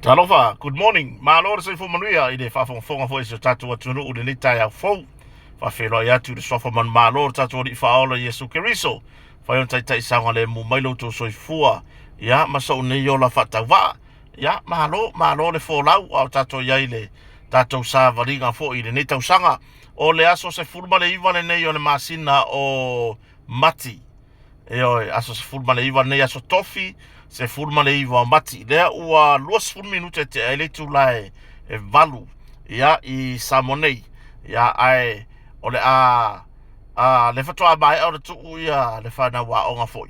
Talofa, good morning. Malo le soifua manuia i le faafogafoga foi a si o tatou atunuu i lenei taeao fou. Faafeiloai atu i le suafa manumalo o le tatou Alii Faaola Iesu Keriso. Fai ona taitai saogalemu mai lo outou soifua ia ma sou nei ola faatauvaa. Ia, malo, malo le folau a o tatou i ai i le tatou savaliga foi i lenei tausaga. O le aso 19 lenei o le masina o Mati. Ioe, aso 19 lenei aso Tofi, 19 o Mati. Lea ua 20 minute tea ai le itula e 8 ia i Samoa nei. Ia ae o le a a le faatoa maea o le tuu ia le fanau aoga foi.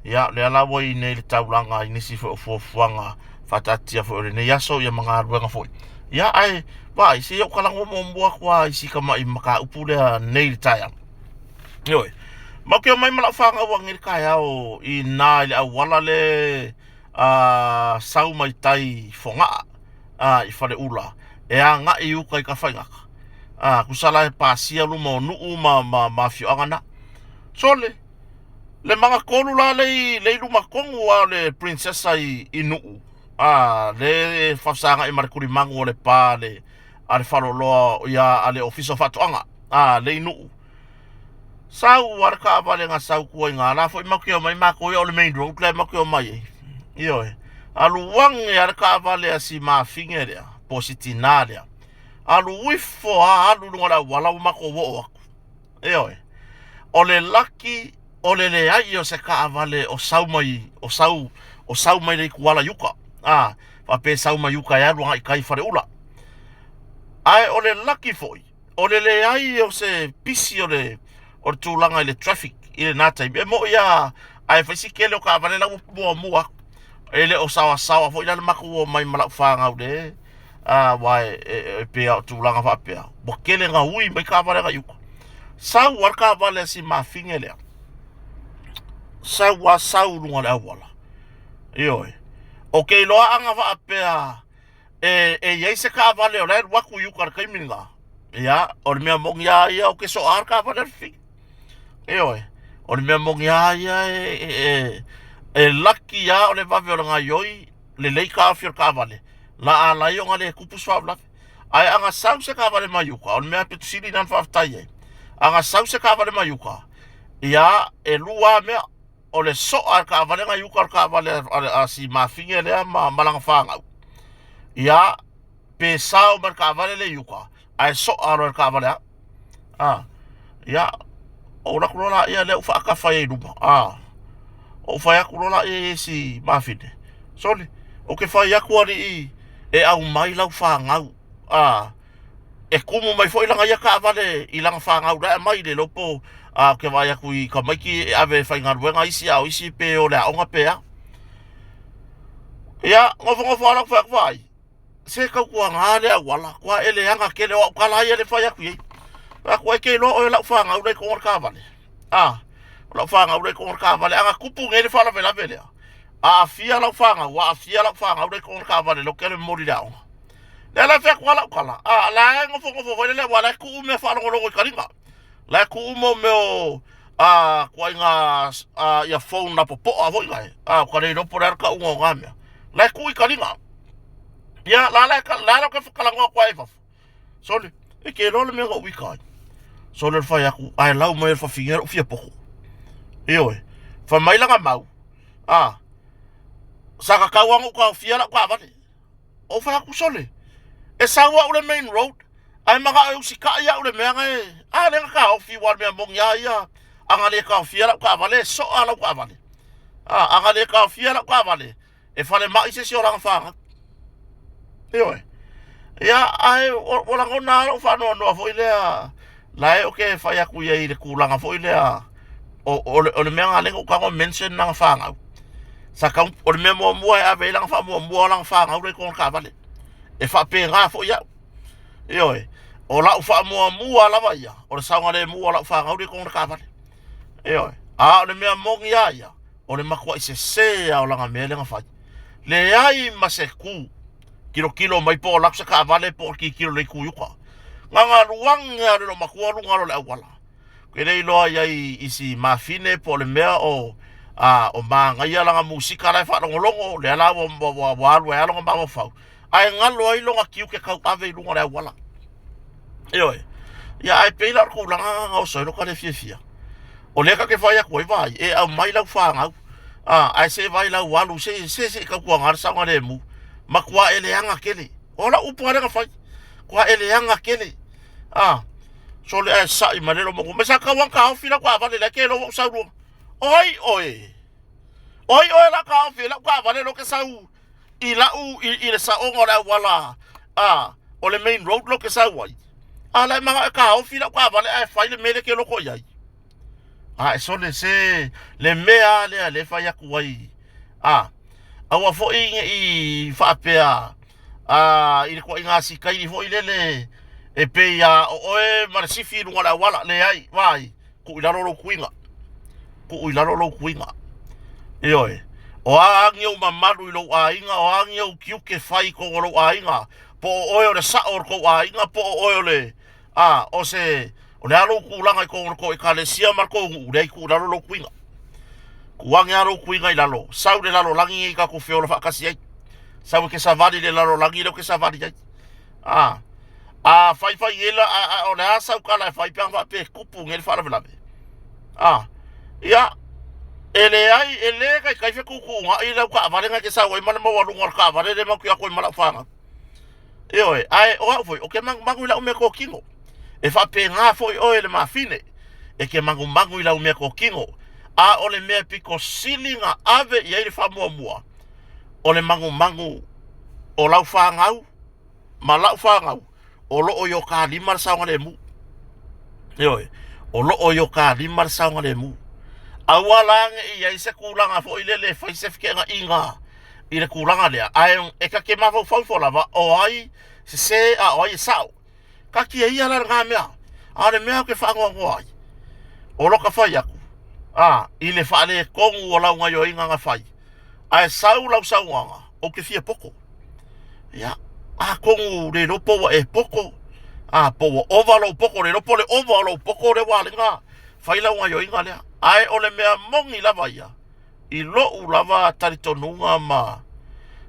Ia lea la ua i nei le taulaga i nisi foi o fuafuaga faataatia foi o lenei aso ia ma galuega foi. Ia ae vaai se i ou talanoa muamua atu lava i si tamai mataupu lea nei i le taeao. Ioe. Matou te omai ma lau fanau anei i le taeao i ina i le auala le a sau mai tai i Fogaa a i Faleula e agai i uta i Tafaigata. A tusa la e pasia luma o Nuu ma ma ma afioaga na. Sole, le magatolu la le i le i luma tonu lava o le Princessa i i Nuu, a le e faafesagai ma le tulimanu o le pa a le a le faleoloa ia a le Ofisa o Faatoaga a le i Nuu. Sau lava le taavale na sau tua i ina la foi matou te omai matou ia o le main road la matou te omai ai. Ioe. Alu ane lava le taavale a si mafine lea po o si tinā lea. Alu ifo lava alu i luga o le auala ua matou oo atu. Ioe. O le laki o le leai o se taavale o sau mai o sau o sau mai le ituala i uta. A faapea e sau mai uta e alu agai i tai i Faleula. Ae o le laki foi o le leai o se pisi o le o le tulaga i le traffic i lena taimi. E moni lava ae fai si tele o taavale la ua muamua atu. E le o saoasaoa foi la le matou omai ma lau fanau le aua e pei lava o tulaga faapea ua tele na ui mai taavale agai i uta. Sau lava le taavale a si mafine lea, sau lava sau i luga o le auala. Ioe. Ou te iloa ana faapea e, e i ai se taavale o la e alu atu i uta i le taimi lena, ia, o le mea moni lava ia ou te soa le taavale a le fili. Ioe, o le mea moni lava ia e, e, e, e laki lava o le vave o le gaoioi, lelei taofi o le taavale, la ala ai ona le tupu se faalavelave. Ae ana sau se taavale mai uta, o le mea aupito sili lena na faafetai ai, ana sau se taavale mai uta, ia, e lua lava mea, o le soa a le taavale na i uta o le taavale a si mafine lea ma, ma lana fanau. Ia, pe sao mai le taavale lea i uta, ae soa loa e le taavale a. A, ia, ou alu atu loa laia lea ou faatafa ai i luma. A, ou fai atu loa laia i si mafine, sole, ou te fai atu alii e aumai lau fanau. A, e kumu mai foi lana ia taavale i lana fanau la e aumai le iloa po a ou te vaai atu i tamaiti e ave e faigaluega isi a o isi pe o le aoga pe a. Ia, nofonofo lava lau fai atu vaai, se tautuaga le auala, tua e leaga tele o au tala ia le fai atu i ai. Fai atu ai ke iloa oe lau fanau la i totonu o le taavale. A, o lau fanau la i totonu o le taavale, a na tupu nei le faalavelave lea, aafia lau fanau, aafia lau fanau la i totonu o le taavale, lea ou te alu e momoli i le aoga. Lea la e fai atu lava lau tala, a la e nofonofo foi lele aua la e tuu mea faalogologo i taliga. La e tuu mo mea o a ituaiga a ia phone lapopoa foi la e. A ua le iloa po o le a le tauga o na mea. La e tuu i taliga. Ia la la la la ke whakalanga atu ai i fafo. Sole, e ke iloa le mea na ou ika ai. Sole le fai atu, ae lau mai le fafine lou fia poho. Ioe, fai mai lana mau, a, sa tatau lava ona ou taofia lau taavale. Ou fai atu, sole, e sau au i le main road, ae manao e usitai au i le mea na e, a lea na taofi, aua o le mea moni lava ia, a na le taofia lau taavale, e soa lau taavale. A, a na le taofia lau taavale, e falemai se isi o lana fanau. Ioe. Ia, ae ua lagona lava lou faanoanoa foi lea, la e ou te fai atu i ai i le tulaga foi lea, o le mea lena lea na ou tago e mention lana fanau. Sa tau, o le mea muamua e ave ai lana faamuamua o lana fanau la i totonu o le taavale. E faapena foi au. Ioe, o lau faamuamua lava ia, o le saogalemu o lau fanau la i totonu o le taavale. Ioe, a o le mea moni lava ia, o le matuai sese lava o lana mea lea na fai. Leai ma se ku kilokilo mai po o alu atu se taavale po o tilotilo i le itu i uta. Na ona alu ane lava o le loomatua luga o le auala. Ou te le iloa i ai i si mafine po o le mea o A o magaia lana musika la e faalogologo, lea la ua alu ai lava lona mafaufau, ae galo ai lona tiute tauave i luga o le auala. Ioe. Ia ae pei la o le tulaga lena na oso ai lo ta le fiafia. O lea ta te fai atu ai, vaai, e aumai lau fanau, a, ae se vaai lau alu, se se se i tautuaga le saogalemu. Matua e leaga tele. O lau upu lava lea na fai. Matua e leaga tele. A, sole ae sa'i mai le lomo mai sa tau lava ona taofi lau taavale lea ke iloa ua ou sau loa. O ai oe? O ai oe la taofi ai lau taavale lea ou te sau i lau i le saoga o le auala a o le main road lea ou te sau ai. A la e manao e taofi lau taavale ae fai le mea lea e te loko i ai. A e sole se le mea lava lea lea e fai atu ai. A aua foi ne i faapea a i le ituaiga asikaili foi lele e pei a o oe ma le sifi i luga o le auala. Leai, vaai, tuu i lalo lou tuiga, tuu i lalo lou tuiga. Ioe, o a agi ou mamalu i lou aiga, o a agi ou tiute fai i totonu o lou aiga, po o oe o le sao o le tou aiga, po o oe o le, a, o se, o le a lou tulaga i totonu o le tou ekalesia ma le tou nuu, leai, tuu i lalo lou tuiga. Tuu ane lava lou tuiga i lalo, sau i le lalolagi nei tatou feola faatasi ai. Sau e te savali i le lalolagi lea ou te savali ai. A, a fai fai nei la, a, a, o le a sau tala e fai pe ana faapea e tupu nei le faalavelave. A, ia, e leai, e le taitai fetuutuunai lau taavale na e te sau ai ma le maualuga o le taavale lea matou te o atu ai ma lau fanau. Ioe, ae o au foi, ou te magumagu i lau meatotino. E faapena foi oe le mafine, e te magumagu i lau meatotino. A o le mea pito sili na ave i ai le faamuamua, o le magumagu o lau fanau ma lau fanau, o lo o i o ta lima le saogalemu. Ioe, o lo o i o ta lima le saogalemu. Aua la ne i i ai se tulaga foi lele e fai se feteenaiga i le tulaga lea, ae e ta te mafaufau ifo lava o ai sese a o ai e sao. Taatia ia la lena mea, a o le mea ou te faanoanoa ai, o lo ta fai atu, a, i le faaletonu o lau gaoioiga na fai, ae sau lau saunoaga, ou te fia poto. Ia, atonu le iloa po ua e poto, a, po ua ova lou poto, le iloa po o le ova o lou poto lea ua ala ai ona fai lau gaoioiga lea. Ae o le mea moni lava ia, i lou lava talitonuga ma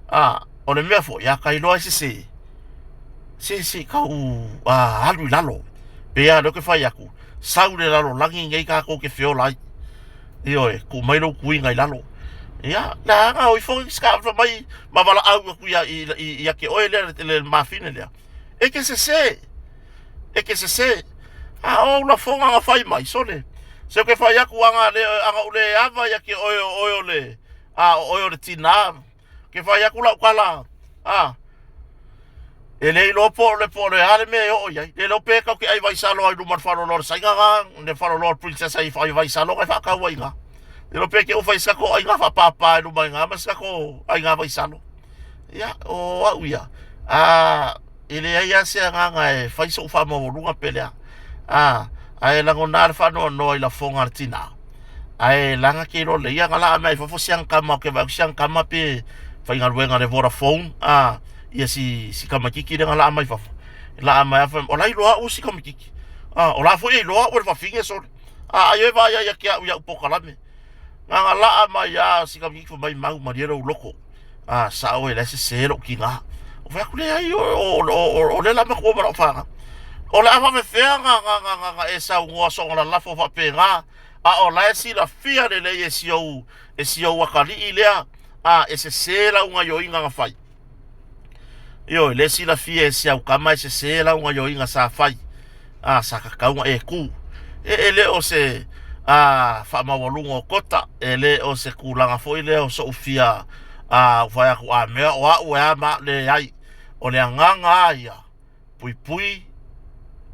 a o le mea foi a ka iloa e sese se se kau a alu i lalo pe a lea ke fai atu sau le lalolagi nei tatou ke feola ai ioe tuu mai lou tuiga i lalo ia leaga o ifo se ka mai ma valaau atu ia ia te oe lea le mafine lea e te sese e te sese. A o ou lafoga na fai mai, sole, se ou ke fai atu aga le, aga ou le ava ia te oe o oe o le, a o oe o le tinā. Ke fai atu lau tala, a, e le iloa po o le, po o le a le mea e oo i ai. Le iloa pe kau te ai vaisalo ai luma o le faleoloa o le Saina na, le faleoloa o le Princess ai ai vaisalo na e faatau ai i ina. Le iloa pe te u fai se tatou aiga faapapa i luma i ina ma se tatou aiga vaisalo. Ia, o au ia, a, e leai lava se agaga e fai so'u faamaualuga pe lea a ae lagona le faanoanoa i lafoga a le tinā ae laga ke iloa lelei ia na laa mea i fafo siaga kama ke vaai atu siaga kama pe faigaluega le Vodafone a ia si si tamaititi lea na laa mai fafo laa mai afa o la iloa au si tamaititi a o la foi e iloa au e le fafine sole a ai e vaai ai ia te au i au pokalame na na laa mai a si tamaititi fai mai mau malie lou loto A, sao e la e sese lou tina. Ou fai atu, leai, o lea la matou o ma lau fanau. O le a faapefea na e saunoa soona lalafo faapena, a o la e silafia lelei e si ou, e si ou atalii lea, a, e sese lau gaoioiga na fai. Ioe, lea e silafia e si au tama e sese lau gaoioiga sa fai. A, sa tatau ona e kū. E, e le o se a, faamaualuga o kota, e le o se tulaga foi lea o so'u fia a, fai atu a mea o a'u e a ma, leai. O le agaga lava ia, puipui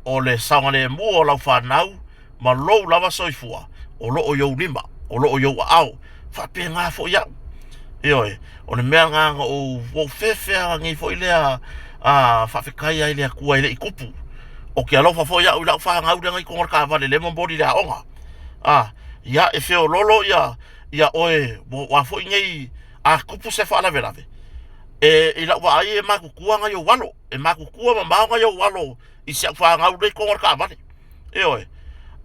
o le saogalemu o lau fanau ma lou lava soifua o lo o i ou lima, o lo o i ou aao. Faapena foi au. Ioe, o le mea lena na ou, ua ou fefe nei foi lea a, faafetai ai le Atua e le i tupu. O ke alofa foi au i lau fanau lea na i totonu o le taavale lea e momoli i le aoga. A, ia e feololo ia, ia oe, ua foi nei a tupu se faalavelave, e, i lau vaai e matutua nai ou alo, e matutua mamao nai ou alo i si au fanau lea i totonu o le taavale. Ioe.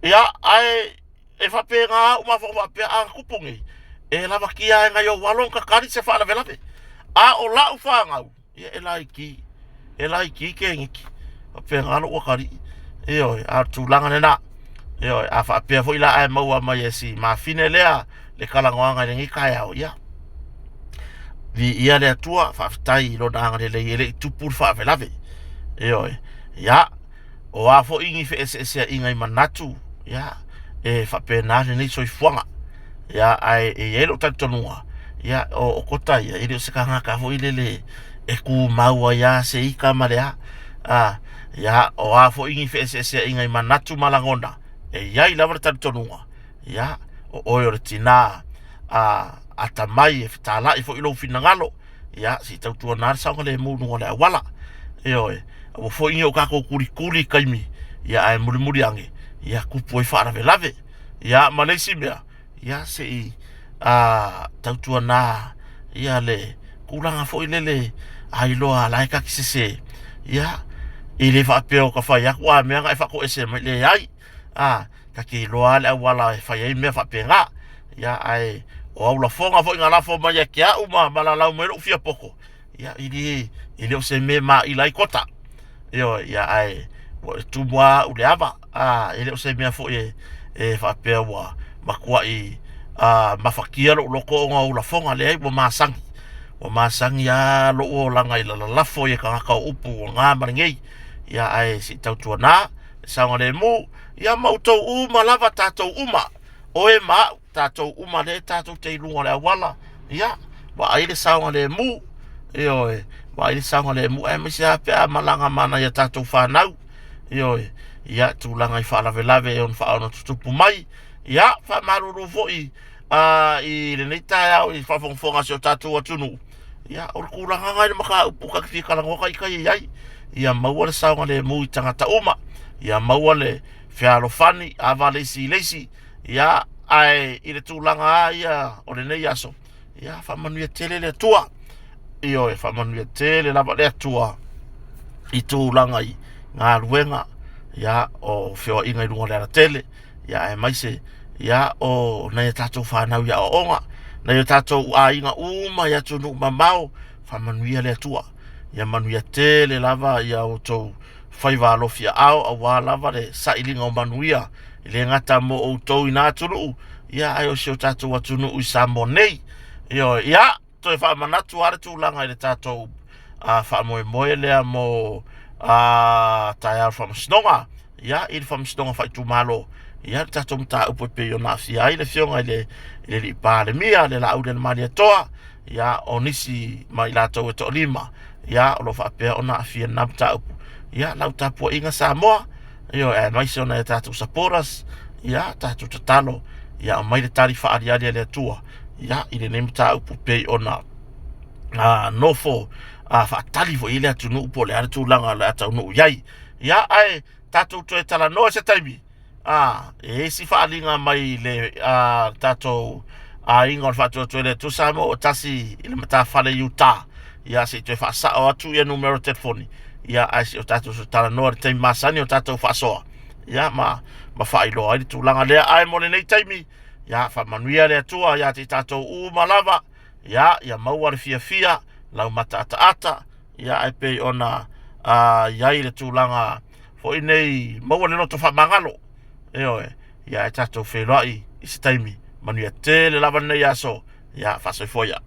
Ia, ae e faapena au mafaufau faapea a tupu nei, E lavakia ai nai ou alo ona kakali se faalavelave. A o lau fanau, ia e laiti, e laiti keneki. Faapena lou atalii. Ioe, a o le tulaga lena. Ioe, a faapea foi la ae maua mai e si mafine lea le talanoaga i lenei taeao, ia viia le Atua, faafetai i lona agalelei e le i tupu le faalavelave. Ioe, ia o a foi ni feeseeseaiga i manatu, ia e faapena lenei soifuaga. Ia ae e i ai lou talitonuga, ia o Kota ia, e le o se tagata foi lele e tumau ai lava se ita ma le a. A, ia o a foi ni feeseeseaiga i manatu ma lagona, e i ai lava le talitonuga, ia o oe o le tina a atamai e fetalai foi lou finagalo, ia se i tautuana le saogalemu i luga o le auala. Ioe, aua foi ne i o tatou tulituli i taimi, ia ae mulimuli ane, ia tupu ai faalavelave. Ia ma le isi mea, ia se i tautuana ia le tulaga foi lele a iloa la e ta te sese, ia e le faapea o ta fai atu a mea na e faatoese mai, leai. A ta te iloa lava le auala e fai ai mea faapena. Ia ae o au lafoga foi na lafo mai ia te au ma valalau mai lou fia poto, ia e le, e le o se mea e maila ai kota. Ioe, ia ae ua tumu lava au i le ava, a, e le o se mea foi e, e faapea ua matuai a, mafatia lou loto ona o au lafoga, leai ua masani. Ua masani lava lou olaga i lalafo ia tagata o upu ua na ma lenei. Ia ae se i tautuana le saogalemu, ia ma outou uma lava tatou uma, oe ma au, tatou uma lea tatou te i luga o le auala, ia, vaai le saogalemu, ioe, vaai le saogalemu, aemaise lava pe a malaga ma nai a tatou fanau, ioe, ia, tulaga i faalavelave e ono faaono tutupu mai, ia, faamalulu foi i lenei taeao i faafogafoga a si o tatou atunuu, ia, o le tulaga lena i le mataupu ta te fia talanoa ita i ai, ia maua le saogalemu i tagata uma, ia maua le fealofani, ava le isi i le isi, ia, ae i le tulaga lava ia o lenei aso, ia faamanuia tele le Atua. Ioe, faamanuia tele lava le Atua i tulaga i galuega, ia, o feoaiga i luga o le alatele, ia aemaise ia o nai a tatou fanau i aoaoga, nai o tatou aiga uma i atunuu mamao, faamanuia le Atua. Ia manuia tele lava ia outou faiva alofi aao aua lava le sailiga o manuia e le gata mo outou i na atunuu, ia ae o si o tatou atunuu i Samoa nei. Ioe, ia toe faamanatu lava le tulaga i le tatou faamoemoe lea mo taeao faamasinoga, ia i le faamasinoga faaitumalo, ia le tatou mataupu e pei ona aafia ai le afioga i le alii Palemia, le Laaulialemalietoa, ia o nisi ma i latou e toalima, ia o lo o faapea ona aafia i lena mataupu. Ia lau tapuaiga Samoa, ioe, aemaise o nai a tatou supporters, ia tatou tatalo ia aumai le tali faaaliali a le Atua ia i lenei mataupu pei ona nofo faatali foi i le atunuu po o le a le tulaga o le a taunuu i ai. Ia ae tatou toe talanoa i se taimi a e i ai si faaaliga mai le tatou aiga o le Faatuatua i le Atua Samoa ua tasi i le matafale i Utah. Ia se i toe faasao atu ia numera o telefoni. Ia ae se i o tatou talanoa i le taimi masani o tatou faasoa. Ia ma faailoa ai le tulaga lea. Ae mo lenei taimi, ia faamanuia le Atua ia te tatou uma lava. Ia, ia maua le fiafia, lau mataataata, ia ae pei ona i ai le tulaga foi nei, maua le loto faamagalo. Ioe, ia ae tatou feiloai i se taimi. Manuia tele lava lenei aso. Ia, faasoifua ia.